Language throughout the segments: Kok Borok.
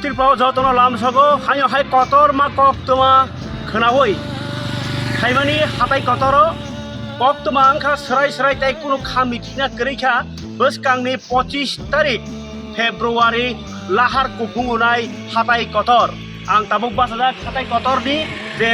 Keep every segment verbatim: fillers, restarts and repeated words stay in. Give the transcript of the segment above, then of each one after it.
Tripura o jotono lamsogo, haino hai kotorma koktwma khwnaui khaimani hatai kotoro koktwma wngkha swrai swrai tei kunu kha mitina kwrwi kha. Bwskangni pochis tarik February lahar kuphung unai hatai kotor. Ang tabuk bachajak hatai kotorni je,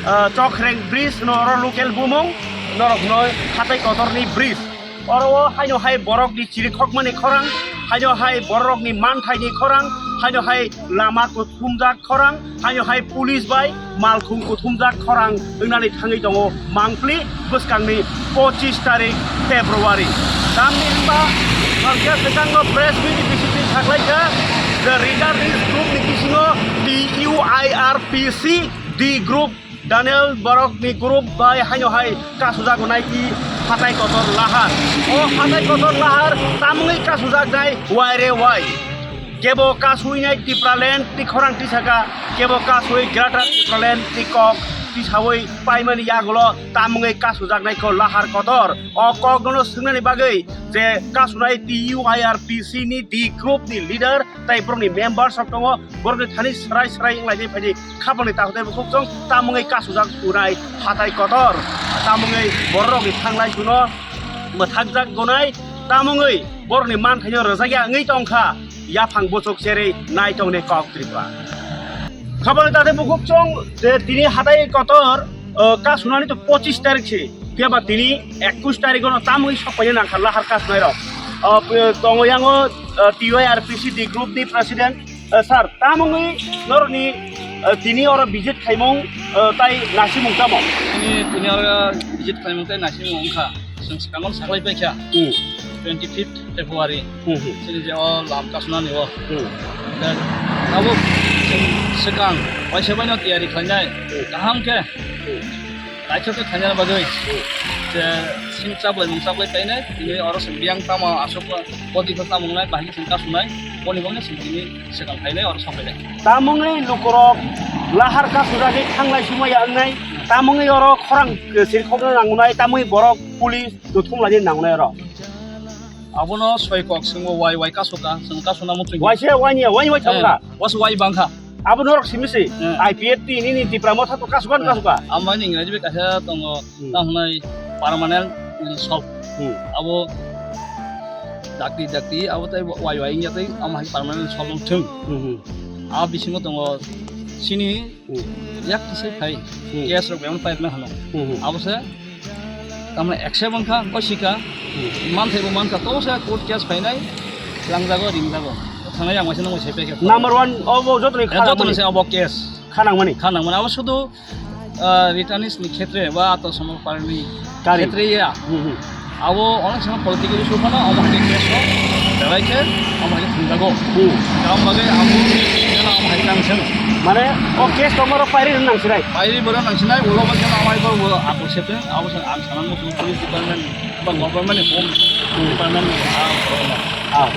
ah, Chokhreng bridge no oro local bumung norokno hatai kotorni bridge. Oro o haino hai borokni chirikhokmani khorang, haino hai borokni manthaini khorang, haino hai lama kuthumjak khorang, haino hai police bai malkhung kuthumjak khorang wngnani thangwi tongo mangpli bwskangni pochis tarik February. Tamni hwnba Pankaj Swkangno press meet ni bisingtwi saklaikha, the Reader News Group ni bisingo T U I R P C D Group Daniel borokni group bai haino hai kasujak nai ki hatai kotor lahar. O hatai kotor lahar tamungwi kasujak nai wai re wai. Kebo kasuinai Tipraland ti khorang tisaka, kebo kasui Greater Tipraland ti kok tisaui paimani yagulo tamungwi kasujaknai ko lahar kotor. O kokno swngnani bagwi je kasunai T U I R P C ni D group ni leader tai borokni member sok tongo, borokni thani srai srai wnglainai phaidi khapangni takhuk tei bukhuk chwng tamungwi kasujak unai hatai kotor, tamungwi bororokni thanglai suno mwthakjak gonai, tamungwi borokni manthaino rwjakya wngwi tongkha. Yaphang buchuk cherwi naitongni kok Tripura. Khabangni takhuk tei bukhuk chwng je tini hatai kotor, o, kasunani to pochis tarik se, phiya ba tini ekwis tarik ono tamungwi sokpaina nangkha lahar kasunai rok. O, tongo yango, o, T Y R P C D group ni president, Eh, sir, tamungwi norokni, eh, tini oro visit khaimung, eh, tai nasimung tamo? Tini, tini oro visit khaimung tai nasimung wngkha. Chwng swkangno saklai paikha. Hmm. Twenty fifth February. Hmm, hmm. Chini je o lam kasunani o. Hmm. Then, abo chwng swkang waisa baino tiyari khlainai. Hmm. Kaham khe. Hmm. Naithok khe khaina bagwi je sini chaplai mung chaplai painai, tini oro se biyang tamo aswk body khe tamo wngnai, bahai khe chwng kasunai, boni bagwi chwng tini swkang khainai oro sokphainai. Tamungwi lukurok lahar kasujagwi thanglai sumaya wngnai, tamungwi oro khorang sirkhokno nangnai, tamungwi borok police dothum lainani nangnai oro. Abono soi kok chwngbo wai wai kasoka, chwng kasuna muchungya. Waisa wainiya, waini wai thamkha. Eh, waisa wai bangkha. Abo norok simi se, eh, I P F T nini Tipra Motha to kasukan, eh, kasuka. Amani Engraji bai kaisa tongo, hmm, tamo hwnai permanently solve. Hmm. Abo dakti dakti abo tai wai wai wngya tai amo hai permanently solve wng thung. Hmm, hmm. A bisingo tongo chini, hmm, yak kisai phai, hmm, case rok bebak pai hwnwi hano. Hmm, hmm. Abo se Tamni accept wngkha, wngkha sika. Hmm. Manthai bo mankha, to se court case phainai, langjago, ringjago. Thangnai ang waisa nang waisa paikha. Number one, obo jotoni, eh, khanangmani, jotoni se obo case. Khanangmani. Khanangmani. Abo sudu, ah, returnees ni khetre ba ato somo parni kari khetre ya. Hmm, hmm. Abo onek somo political issue phano, omo hai case o, belai khe, omo hai thangjago. Hmm. Kam bagwi abo, jena omo hai nang seno. Mane, o case tongmoro pairi nang sinai. Pairi boro nang sinai, ulo ba jena omo hai bo, bo ato sepe, abo se ang Sanam Muchung Police Department ba Government ni Home Department ni, ah, ah, ah.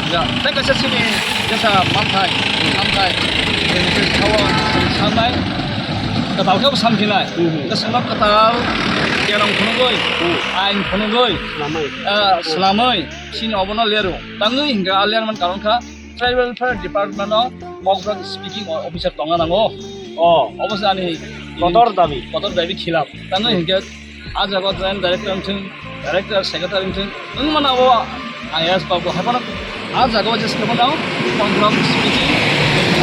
Ya, tei kaisa chini jesa manthai, samthai, chini thawa, chini samnai, kwtal khe bo samkhinai. Hmm, hmm. Hwnkhe chwngno kwtal kenong phunugwi, hmm, ain phunugwi, swnamwi, ah, hmm, swnamwi, chini obono lero. Tangwi hinkhe a lerman karon kha Tribal Welfare Department o Kokborok speaking officer tongna nango. Oh. Obo se ani kotor dabi. Kotor dabi khilap. Tangwi hinkhe a jaga o joint director wngthung, director, secretary wngthung, wng mano abo I A S ba bo hai phano a jaga o je se phano Kokborok speaking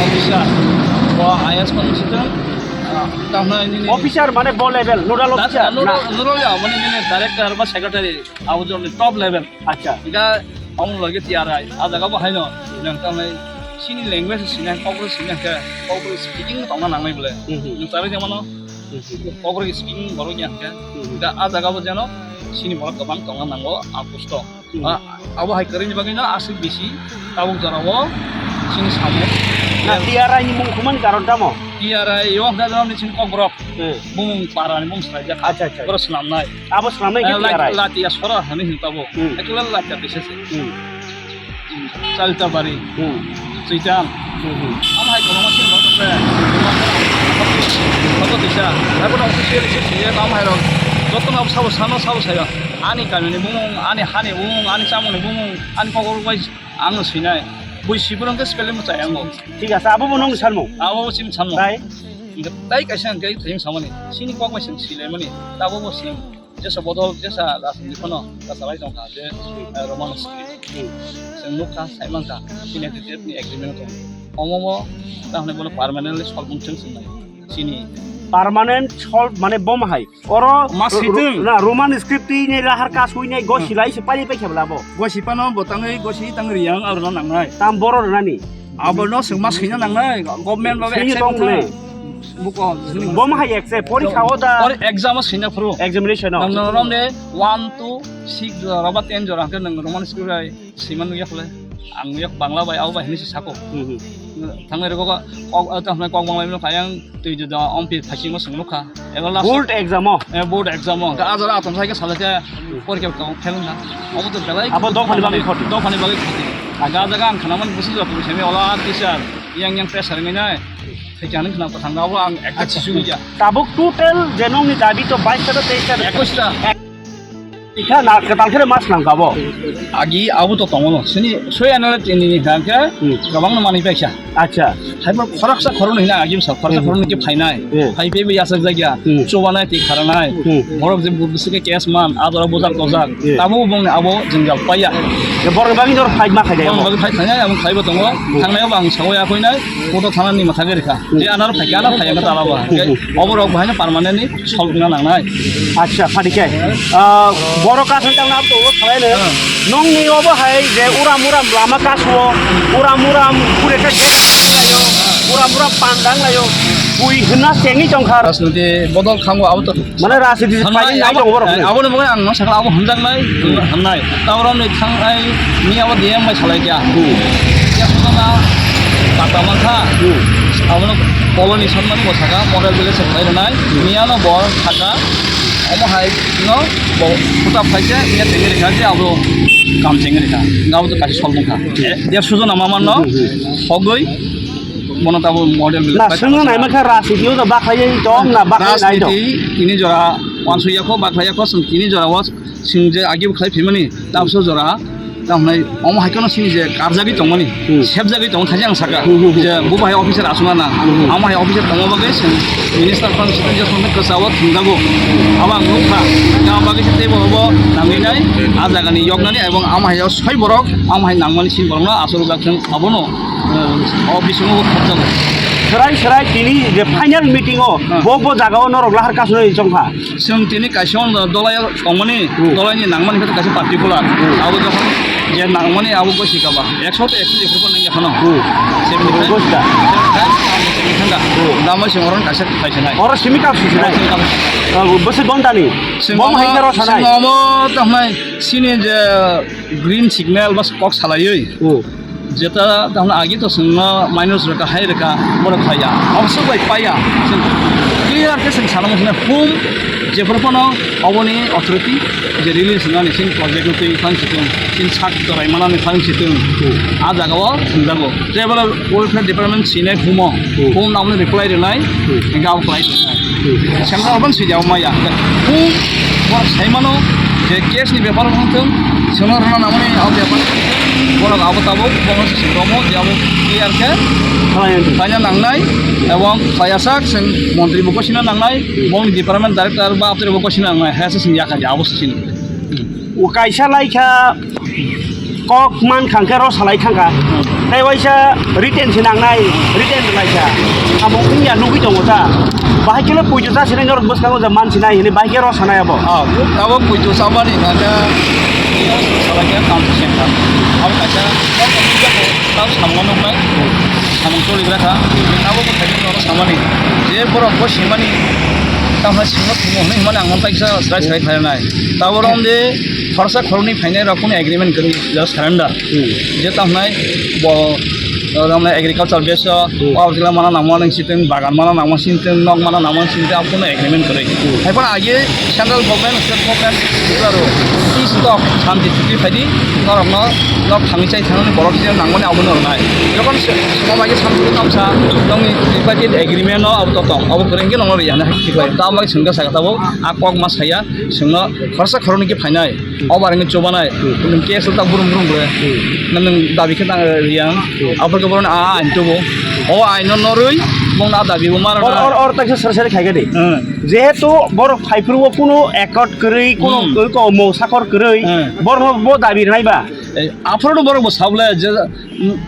officer, bo I A S phano wngthung, ah, tamo nini officer mane bo level, nodal officer, nodal, na? Nodal ya, mane nini director ba secretary, abo joni top level. Acha. Ga omo loge T R I, a jaga bo haino, nang tamo nai, chini language sinai, Kokborok sinai khe, Kokborok speaking tongna nangnai bole. Mhm. Nang tare jemano, mhm, Kokborok speaking borok ya khe, mhm, da a jaga bo jeno chini borok kwbang tongna nango, a post o. Mhm. A, abo hai kwrwini bagwi no aswk bisi tabuk jora o chini samung. Na T R I ni mung khumani karon tamo? T R I o hwnkha jora ni chini Kokborok. Hmm. Bumung para ni bumung swlaijak. Acha, acha. Borok swnamnai. Abo swnamnai khe, eh, T R I. Lati, Latia Sora hwnwi hwn tabuk. Hmm. Actually Latia tisa se. Hmm. Chalitabari. Hmm. Chitan. Hmm, hmm. Amo hai kwbangma sini borok tongkhe. Abo tisa. Abo official se siye, amo hai rok jotono abo sabo sano sabo sayo. Ani kami ni bumung, ani hani bumung, ani chamung ni bumung, ani kokor bai ang no swinai. Bui siboro hwnkhe spelling bo chaya wngo. Thik ase, abo bo nwng salmung. Abo bo chini salmung. Tai? Hwnkhe tai kaisa hwnkhe thayung samani. Chini kok bai chwng silaimani. Tabo bo chwng jesa bodol, jesa rajniti phano kasalai tongkha je, eh, Roman script. Hmm. Chwng nukha, saimankha, chini T T F ni agreement tong. Omo bo, tamni bono permanently solve wng thung chwng nai. Chini. Permanent solve mane bom hai. Oro ma ro-, ro-, sitwng. Na, Roman script twi nei lahar ka sui nei go silai se pali pai khe bla bo. Go si pano bo tangwi go si tang riyang aro no nangnai. Tam boro rwnani. Abo no swng ma swina nangnai. Government ba swini accept tong wngkha le. Buko. Bom hai accept porikha o da. Or exam o swina phuru. Examination o. Nang nang rom de one to six jora ba ten jora hwnkhe nang Roman script bai. Sima nukya khle, ang nukya Bangla bai, abo bai hinwi se sako. Hmm, hmm. Thangnai rwgo kok, ah, tamo kok Bangla mino kayang twi juda ompi phaisingmo swng nukha. Eba last board exam o? Eh, board exam o. Ka ajara atom sai ka sala ka porikha ka fail na. Abo to belai abo dophani bagwi khoti. Dophani bagwi khoti. Aga jaga ang khana man busi jok semi ola teacher yang yang pressure ngai nai. Thikya nang khna ko thangna abo ang ekta. Acha. Chisu nukya. Tabuk total jenong ni dabi to bais ta teis ta. Ekush ta. Ikha na kwtal khe mas nang kabo. Agi abo to tongo no. Sini soi anale tini ni hangke. Hmm. Gabang no mani paisa. Acha. Haibo khoroksa khoroknwi hina agi bwsa khoroksa. Hmm. Khoroknwi ke phainai. Hmm. Phai phai bo yasajak ya. Hmm. Chobanai tei kharanai. Hmm. Borok je bwswk ke case man adora bujak tojak. Hmm. Tamo bongni abo jwngjal paiya. Borok bagwi dor fight ma khainai. Borok bagwi fight khainai abo khaibo tongo. Hmm. Thangnai abo ang sawi akhoi nai. Koto thana ni mwthagwi rikha. Hmm. Je anar phai ana phai ang ta alaba. Hmm. Oborok bahai no permanent ni solve wngna nangnai. Acha, phadi khe. Ah, borok kathai tangna abo to salai le. Hmm. Nongni obo hai je uram uram lama kasuo, uram uram kure khe je layo, uram uram pandang layo. Bui hwnna chengwi tongkha. Rajniti bodol khango abo to. Mane rajniti thangnai phai nai abo, tongo borok. Abo ni bagwi ang no sakha abo hamjaknai, hmm, hamnai. Taborok ni thangnai ni abo D M bai salai kya. Hmm. Kya sokana pata mankha. Hmm. Abo no Koloni sanmani bo saka model village se khlai rwnai. Hmm. Miya no bo saka. Omo hai no bo kuta phaikhe ya tengri kha je abo kam tengri kha. Gabo to kaisa solbung kha. Hmm. Dersho jona mama no, hmm, hmm, hogoi bono tabo model na, swngo naima kha rasi diyo da bakhai tong na bakhai nai do. Rajniti tini jora wansu yakho bakhai yakho sung tini jora was sung je agi khlai phimani tabso jora. Tamhnai omo hai kheno chini je karjagwi tongmani, hmm, sepjagwi tongmani khaji ang saka. Hmm, hmm, hmm. Je bo bahai officer aswk nana, hmm, hmm, amo hai officer tongma bagwi chwng minister phan secretary jotoni kwchao thwngjago. Abo ang nukha, tamo bagwi se teibo obo nangwi nai, ah jagani yoknani ebong amo hai soi borok, amo hai nangmani sini borokno aswk jak thwng abono, eh, o bisingo bo khapjago. Serai serai tini je final meeting o, hmm, bo bo jagao norok lahar kasunai chongkha. Chwng tini kaisa o dolai o tongmani, hmm, dolai ni nangmani khe kaisa particular. Hmm. Abo jokhon je nangmani abo bo sikaba. Ekso to ekso jephru nang yakhano. Hmm. Seventy five. Bo sida. Seventy five, seventy five. Hmm. Dama sing oron kaisa kaisa nai. Oro simi ka susi nai. Oro simi ka susi nai. Ah, bwswk gonta ni? Chwng bo omo, hai khe ro sanai. Chwng omo tamo nai sini je green signal bas kok salaiwi. Hmm. Jeta tamo agi to chwngno minus rwkha, hai rwkha, borok phaiya. Oboswk bai paiya. Chwng clear khe chwng sana muchung nai, hum jephru phano oboni authority je release wngnani chini project no twi phang chitwng, chini sak dorai manani phang chitwng. Hmm. Ah jaga o thwngjago. Tribal Welfare Department sinai humo, hmm, hum namni reply rwnai, hmm, hingke abo khlai. Sengkrak ban sui jao maya. Hum, borok sai mano je case ni bepar wng thung, sengno rwna nangmani abo bepar. Borok abo tabuk, borok se sengkromo je abo clear khe khlaina nangnai, ebong khlaiyasak seng montri bo gosina nangnai, bongni department director ba aphri bo gosina nangnai, hai se seng yakha je abo se sini. O kaisa lai kha, kok man khang khe ro salai thang kha. Hmm. Tei waisa written se nangnai, written lai kha. Amo wngya nugui tongo ta. Bahai khe no puitu cha sinai norok bwskango ja man sinai hini bahai khe ro sanai abo. Ah, abo puitu chamani na khe salai khe kam se kha. Abo kaisa kok wngya ko. Tamo samung nuknai, samung choli gra kha. Abo bo khaikhe nono samani, je borok bo simani, tamo singno thwngmo hwnwi hwnmani ang mantha kisa srai srai khlainai. Tabo rok de khoroksa khoroknwi phainai rok phano agreement kwrwi, just surrender. Hmm. Je tamo bo Oro mane agriculture base o, Hmm. o abotila mana nangma nang siteng, bagan mana nangma siteng, nok mana nangma siteng, abo kono agreement kwrwi. Hmm. Hai phano agi central government, state government, Tripura ro, peace talk, shanti chukti phaidi, norokno nok thangwi chai thangnani borok siteng nangmani abo no rwnai. Jokhon se, soma agi shanti tamsa, nokni tripartite agreement no abo to tong, abo kwrwi hwnkhe nokno rwya hinwi hai khiklai. Tamo bai swngkha saka tabuk, a kok ma saya, swngno khoroksa khoroknwi khe phainai. Obo areng chubanai, nwng case tak burum burum ble. Nwng dabi khe tang riyang, aphuru khe borok a ain tubu. O ain no norwi, bong na dabi bo mar Or, or, na. Or tak sar sar khai gadi. Hmm. Jehetu borok phaiphuru o kuno accord kwrwi, kuno Hmm. ko mo sakor kwrwi, Hmm. borok bo dabi nai ba. Eh, aphuru borok bo sable je,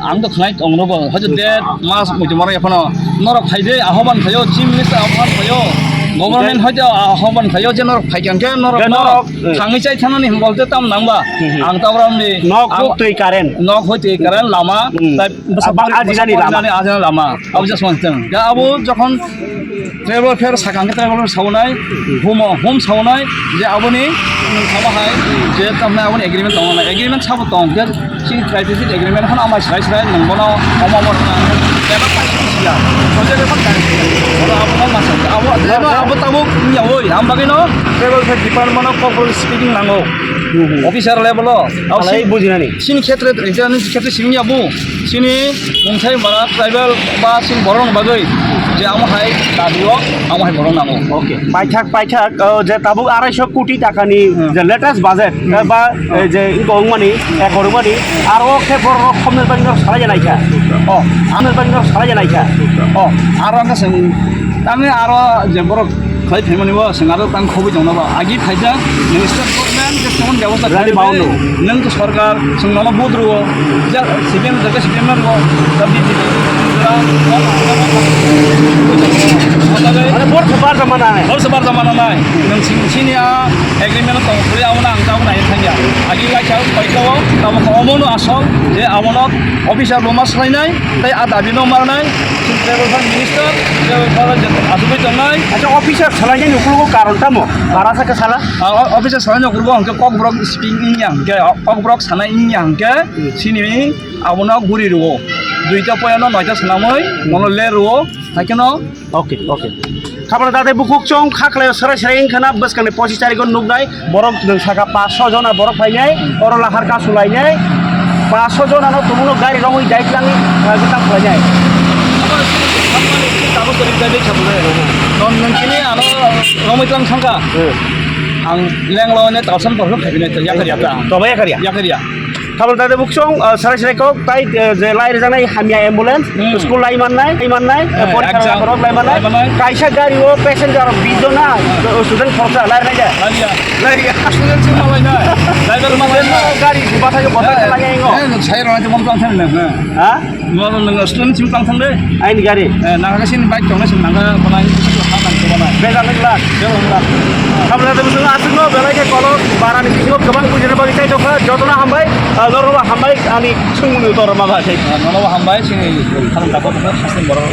Ang to khnai tong nogo, hoje date, mas, muitu maro yaphano. Norok phaide, ahoban phaio, chief minister ahoban phaio, government hoite ahoban phaio, je norok phaikha hwnkhe norok Norok, eh. thangwi chai thanani himbolte tam nangba. Hmm, hmm. Ang tabra ni Nok ang huk twi current. Nok huk twi current lama, Hmm. tai Aba ajinani lama. Ajinani lama. Abo je song tong. Ya abo jokhon Tribal welfare sakang khe tribal welfare saunai, humo hum saunai, je aboni, mm, sama hai, je tamni aboni agreement tongo nai, agreement sabo tong khe, chini tripartite agreement hwn amai srai srai, nwng bono omo omo rwna, eba kaisa sila, project eba kaisa sila, oro abo no masa, abo, eba abo tabuk wngya oi, am bagwi no tribal welfare department o properly speaking nango, officer level o, abo Alai si-, bujinani. Chini khetre, chini khetre simi ya bo, chini mungthai bara tribal ba chini borok ni bagwi je amo hai dabi o, amo hai borok nango. Okay. Paithak, paithak, uh, je tabuk arai sho koti taka ni Hmm. je latest budget, Hmm. eh, ba, Hmm. eh, je wngkha wngmani, ekor wngmani, aro khe borok rok khomnai bagwi no salai ya naikha. Oh, ano bagwi no salai ya naikha. Oh, aro ang khe chwng, tamni aro je borok Khlai phaimani bo chwng aro tang khobwi tongno ba. Agi phaijak, nwng state government je tongmani bebosta Rani khlai Baunu. Nwng to sarkar, chwng nono vote rwo. Ja, C P M jaga C P M rwo. Da B J P. Mane vote se bar jama nanai. Vote se bar jama nanai. Nwng sing sini a agreement tong khuli abo na ang tabo nai thangya. Agi lai chao, pai chao, tamo ko omono asol, je abono officer bo ma swlainai, tai a dabi no marnai. Chwng tribal welfare minister, tribal welfare je asugwi tongnai. Acha, officer salainani ukologo karon tamo? Bara sakhe sala? Ah, o-, officer salainani ukologo hwnkhe kokborok speaking wngya hwnkhe, kokborok sanai wngya hwnkhe, Hmm. sini abono guri rwo. Duita poyano noita swnamwi, Hmm. mono le rwo, haikheno. Okay, okay. Khabra dade bukhuk chong khaklai sarai sarai wngkhana bwskangni pochis tarikh o nuknai. Borok nwng saka paanch sho jona borok phainai, oro lahar kasu lainai, paanch sho jona no tumungno gari romwi dai twlangwi, ah, gotang khlainai. Non nwng chini ano romwi twlang thangkha. Hmm. Ang lenglo ne tausan borok khaibinai to yakar yakar. Toba yakar ya? Yakar ya. Khabra dade bukhuk chong, ah, sarai sarai kok tai, eh, je lai rijaknai hamya ambulance, Hmm. school lai mannai, lai mannai, eh, Eh, porikha exam. Borok lai mannai. Lai mannai. Kaisa gari o passenger bis jona, eh, student khoroksa lai rinai de. Lai ya. Lai ya. Student sing ma lai nai. Driver ma lai nai. Gari di bathai o bathai Eh, lai ya ingo. Eh, sai rona je mon tang thang nang. Ha? Mo nang student sing tang thang de. Aini gari. Eh, nang ka sin bike tong na sin nang ka bana ni ha nang ko bana. Bejal nang la. Bejal nang la. Khabla de busung asuk no belai ke kolok barani bisingo gabang bujina bagi chai tokha jotono hambai, ah, norok hambai ani sungmung tor ma ba chai. Ah, nono hambai sini khan ka ko hasin borok.